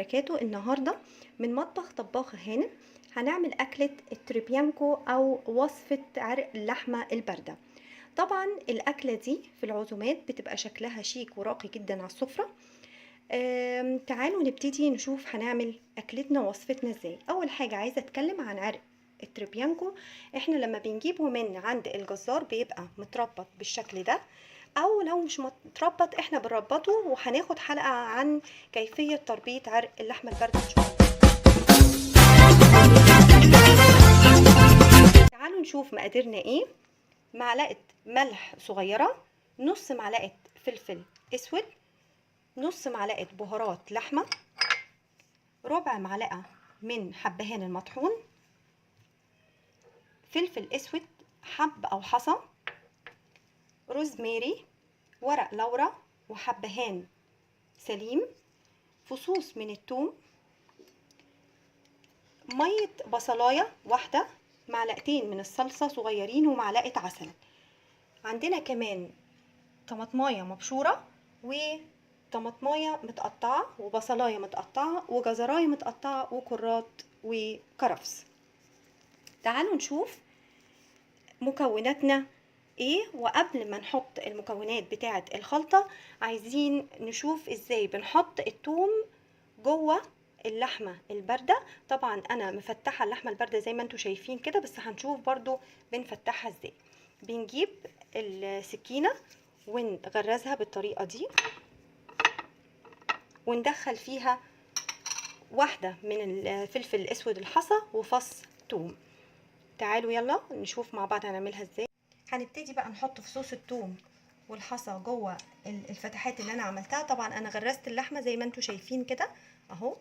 وبركاته. النهاردة من مطبخ طباخة هانم هنعمل أكلة التريبيانكو أو وصفة عرق اللحمة الباردة. طبعا الأكلة دي في العزومات بتبقى شكلها شيك وراقي جدا على السفرة. تعالوا نبتدي نشوف هنعمل أكلتنا ووصفتنا ازاي. أول حاجة عايزة أتكلم عن عرق التريبيانكو. احنا لما بنجيبه من عند الجزار بيبقى متربط بالشكل ده، او لو مش متربط احنا بنربطه، وهناخد حلقة عن كيفية تربيط عرق اللحمة الباردة ان شاء الله. تعالوا نشوف مقاديرنا ايه. معلقة ملح صغيرة، نص معلقة فلفل اسود، نص معلقة بهارات لحمة، ربع معلقة من حبهان المطحون، فلفل اسود حب او حصى، روزماري، ورق لورا وحبهان سليم، فصوص من الثوم، مية بصلاية واحدة، معلقتين من الصلصة صغيرين، ومعلقة عسل. عندنا كمان طماطماية مبشورة وطماطماية متقطعة وبصلاية متقطعة وجزراية متقطعة وكرات وكرفس. تعالوا نشوف مكوناتنا ايه. وقبل ما نحط المكونات بتاعة الخلطة عايزين نشوف ازاي بنحط الثوم جوه اللحمة الباردة. طبعا انا مفتحة اللحمة الباردة زي ما انتم شايفين كده، بس هنشوف برضو بنفتحها ازاي. بنجيب السكينة ونغرزها بالطريقة دي، وندخل فيها واحدة من الفلفل الاسود الحصى وفص ثوم. تعالوا يلا نشوف مع بعض هنعملها ازاي. هنبتدي بقى نحط فصوص الثوم والحصى جوه الفتحات اللي انا عملتها. طبعا انا غرزت اللحمة زي ما انتم شايفين كده اهو،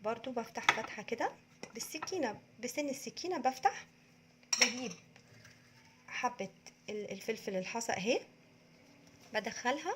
برضو بفتح فتحه كده بالسكينة، بسن السكينة بفتح، بجيب حبه الفلفل الحصى اهي، بدخلها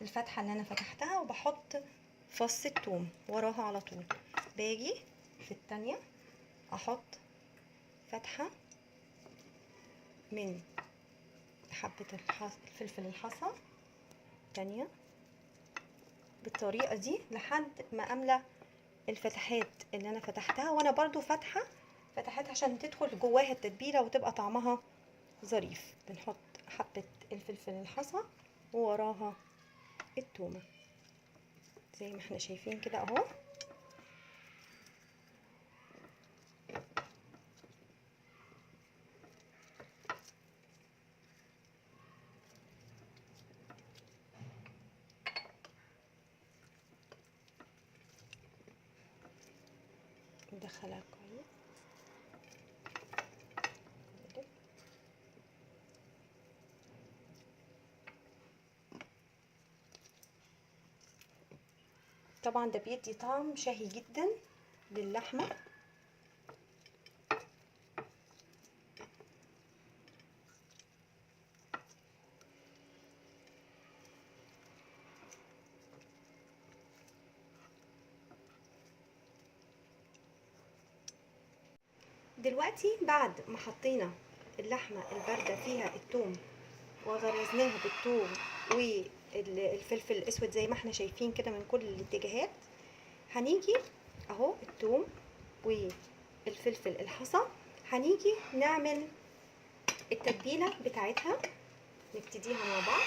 الفتحة اللي انا فتحتها، وبحط فص الثوم وراها على طول. باجي في الثانية احط فتحه من حبة الفلفل الحصى تانية بالطريقة دي لحد ما املى الفتحات اللي انا فتحتها. وانا برضو فاتحة فتحات عشان تدخل جواها التتبيلة وتبقى طعمها ظريف. بنحط حبة الفلفل الحصى ووراها التومة زي ما احنا شايفين كده اهو. ندخلها كويس. طبعا ده بيدي طعم شهي جدا للحمة. دلوقتي بعد ما حطينا اللحمة الباردة فيها الثوم وغرزناها بالثوم والفلفل الاسود زي ما احنا شايفين كده من كل الاتجاهات، هنيجي اهو الثوم والفلفل الحصى، هنيجي نعمل التتبيلة بتاعتها، نبتديها مع بعض.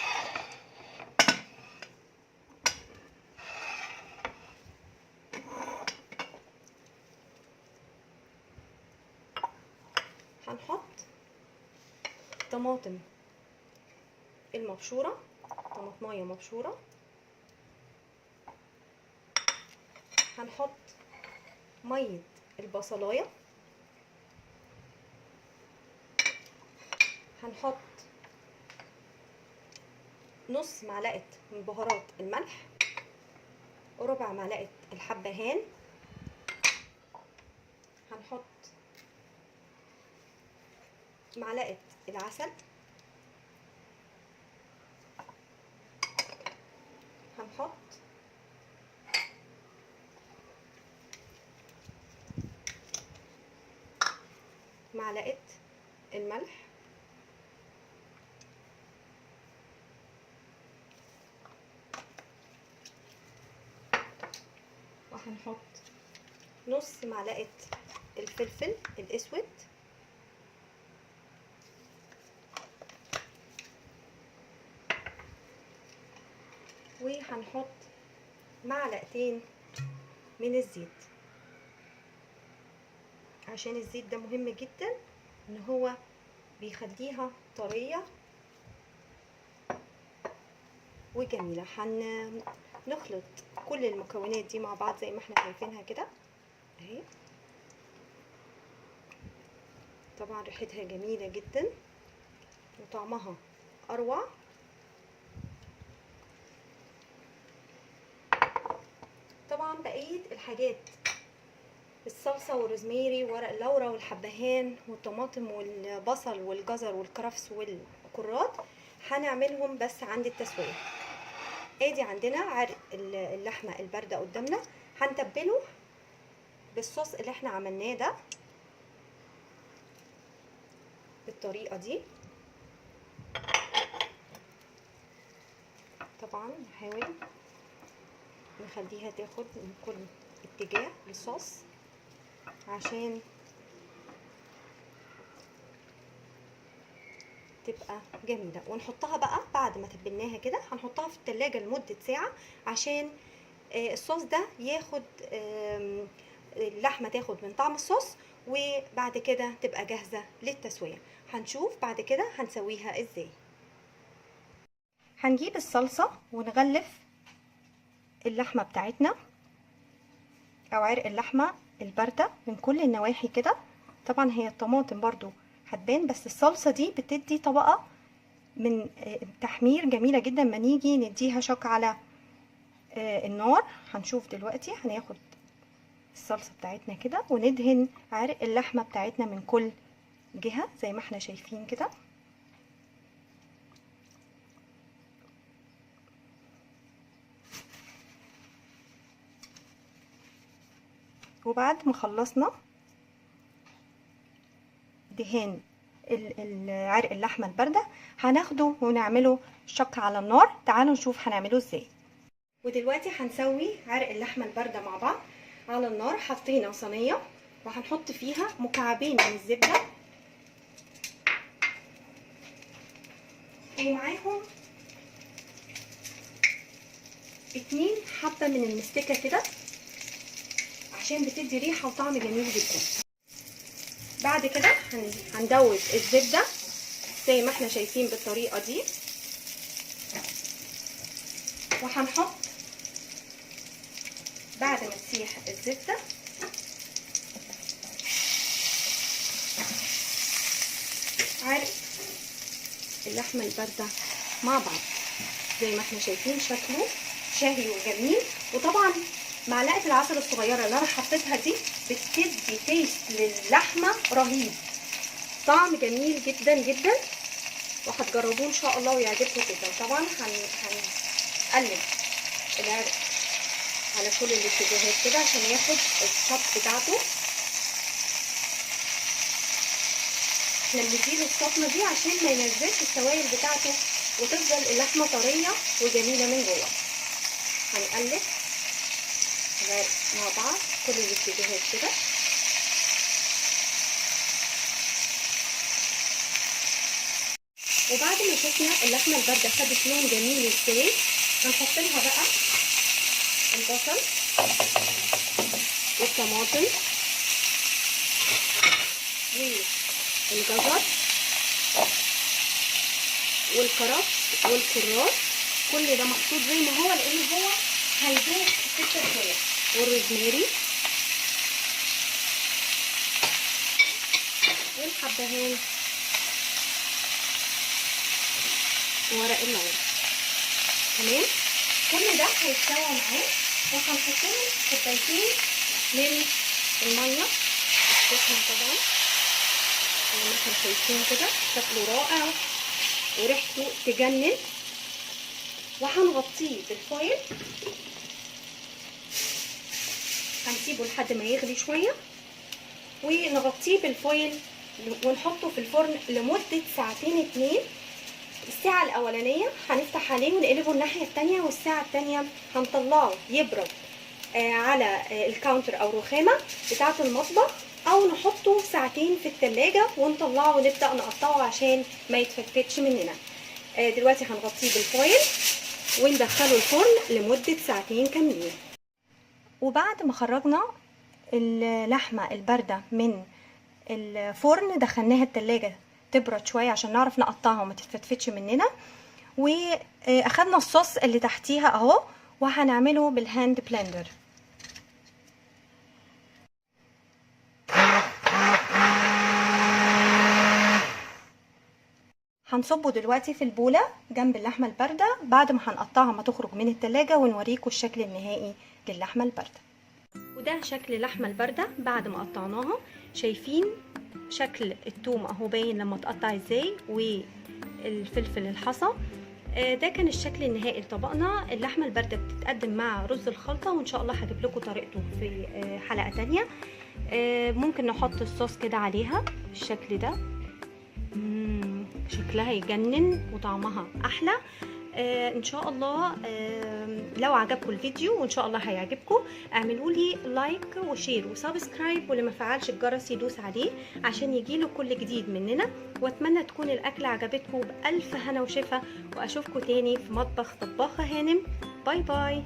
هنحط طماطم المبشورة، طماطماية مبشورة، هنحط مية البصلاية، هنحط نص معلقة من بهارات الملح، وربع معلقة الحبهان، هنحط معلقة العسل، هنحط معلقة الملح، هنحط نص معلقة الفلفل الاسود، وهنحط معلقتين من الزيت، عشان الزيت ده مهم جدا ان هو بيخليها طرية وجميلة. هنخلط كل المكونات دي مع بعض زي ما احنا شايفينها كده اهي. طبعا ريحتها جميلة جدا وطعمها اروع. طبعا بقية الحاجات الصلصة والروزماري وورق اللورة والحبهان والطماطم والبصل والجزر والكرفس والكرات هنعملهم بس عند التسوية. ادي عندنا عرق اللحمة الباردة قدامنا، هنتبله بالصوص اللي احنا عملناه ده بالطريقة دي. طبعا نحاول نخليها تاخد من كل اتجاه الصوص عشان تبقى جميلة. ونحطها بقى بعد ما تبلناها كده هنحطها في التلاجة لمدة ساعة عشان الصوص ده ياخد، اللحمة تاخد من طعم الصوص، وبعد كده تبقى جاهزة للتسوية. هنشوف بعد كده هنسويها ازاي. هنجيب الصلصة ونغلف اللحمة بتاعتنا او عرق اللحمة الباردة من كل النواحي كده. طبعا هي الطماطم برضو هتبان، بس الصلصة دي بتدي طبقة من تحمير جميلة جدا. ما نيجي نديها شك على النار. هنشوف دلوقتي هناخد الصلصة بتاعتنا كده وندهن عرق اللحمة بتاعتنا من كل جهة زي ما احنا شايفين كده. وبعد ما خلصنا دهان عرق اللحمة الباردة هناخده ونعمله شق على النار. تعالوا نشوف هنعمله ازاي. ودلوقتي هنسوي عرق اللحمة الباردة مع بعض على النار. حطينا صينية وهنحط فيها مكعبين من الزبدة ومعاهم 2 حبة من المستكة كده عشان بتدي ريحة وطعم جميل جدا. بعد كده هندوب الزبدة زي ما احنا شايفين بالطريقة دي، وهنحط بعد ما تسيح الزبدة عرق اللحمة الباردة مع بعض زي ما احنا شايفين شكله شهي وجميل. وطبعا معلقة العسل الصغيرة اللي انا حطيتها دي بتدي تيست للحمة رهيب، طعم جميل جدا جدا، وهتجربوه ان شاء الله ويعجبكم جدا. طبعا هنقلب العرق على كل الاتجاهات كده عشان ياخد الشط بتاعته. احنا بنديله الصدمة دي عشان ما ينزلش السوائل بتاعته وتفضل اللحمة طرية وجميلة من جوه. هنقلب مع بعض كل الاتجاهات كده. وبعد ما شفنا اللحمة البارده خدت لون جميل ازاي، هنحط لها بقى البصل والطماطم والجزر والكرفس والكرات، كل ده محطوط زي ما هو لان هو هيدوب في التسوية، والروزماري والحبهان وورق اللورة. تمام، كل ده هيتسوى معاه. وهنحط له كوبايتين من المية السخنة طبعا زي ما احنا شايفين كده، شكله رائع وريحته تجنن. وهنغطيه بالفويل، هنسيبه لحد ما يغلي شوية ونغطيه بالفويل ونحطه في الفرن لمدة ساعتين 2. الساعة الاولانية هنفتح عليه ونقلبه الناحية التانية، والساعة التانية هنطلعه يبرد على ال counter او رخامه بتاعه المطبخ، او نحطه ساعتين في التلاجة ونطلعه ونبدأ نقطعه عشان ما يتفتتش مننا. دلوقتي هنغطيه بال foil وندخله الفرن لمدة ساعتين كاملين. وبعد ما خرجنا اللحمة الباردة من الفرن دخلناها التلاجة تبرد شوية عشان نعرف نقطعها وما تتفتفتش مننا، واخدنا الصوص اللي تحتيها اهو وهنعمله بال hand blender. هنصبه دلوقتي في البولة جنب اللحمة الباردة بعد ما هنقطعها ما تخرج من التلاجة، ونوريكم الشكل النهائي للحمة الباردة. وده شكل اللحمة الباردة بعد ما قطعناها. شايفين شكل التوم اهو باين لما اتقطع ازاي، والفلفل الحصى. ده كان الشكل النهائي لطبقنا. اللحمة الباردة بتتقدم مع رز الخلطة، وان شاء الله هجيب لكم طريقته في حلقة تانية. ممكن نحط الصوص كده عليها بالشكل ده، شكلها يجنن وطعمها احلى. ان شاء الله لو عجبكم الفيديو، وان شاء الله هيعجبكم، اعملوا لي like و share و subscribe، واللي ما فعلش الجرس يدوس عليه عشان يجيله كل جديد مننا. واتمنى تكون الاكله عجبتكم، بالف هنا وشفا، واشوفكم تاني في مطبخ طباخه هانم. bye bye.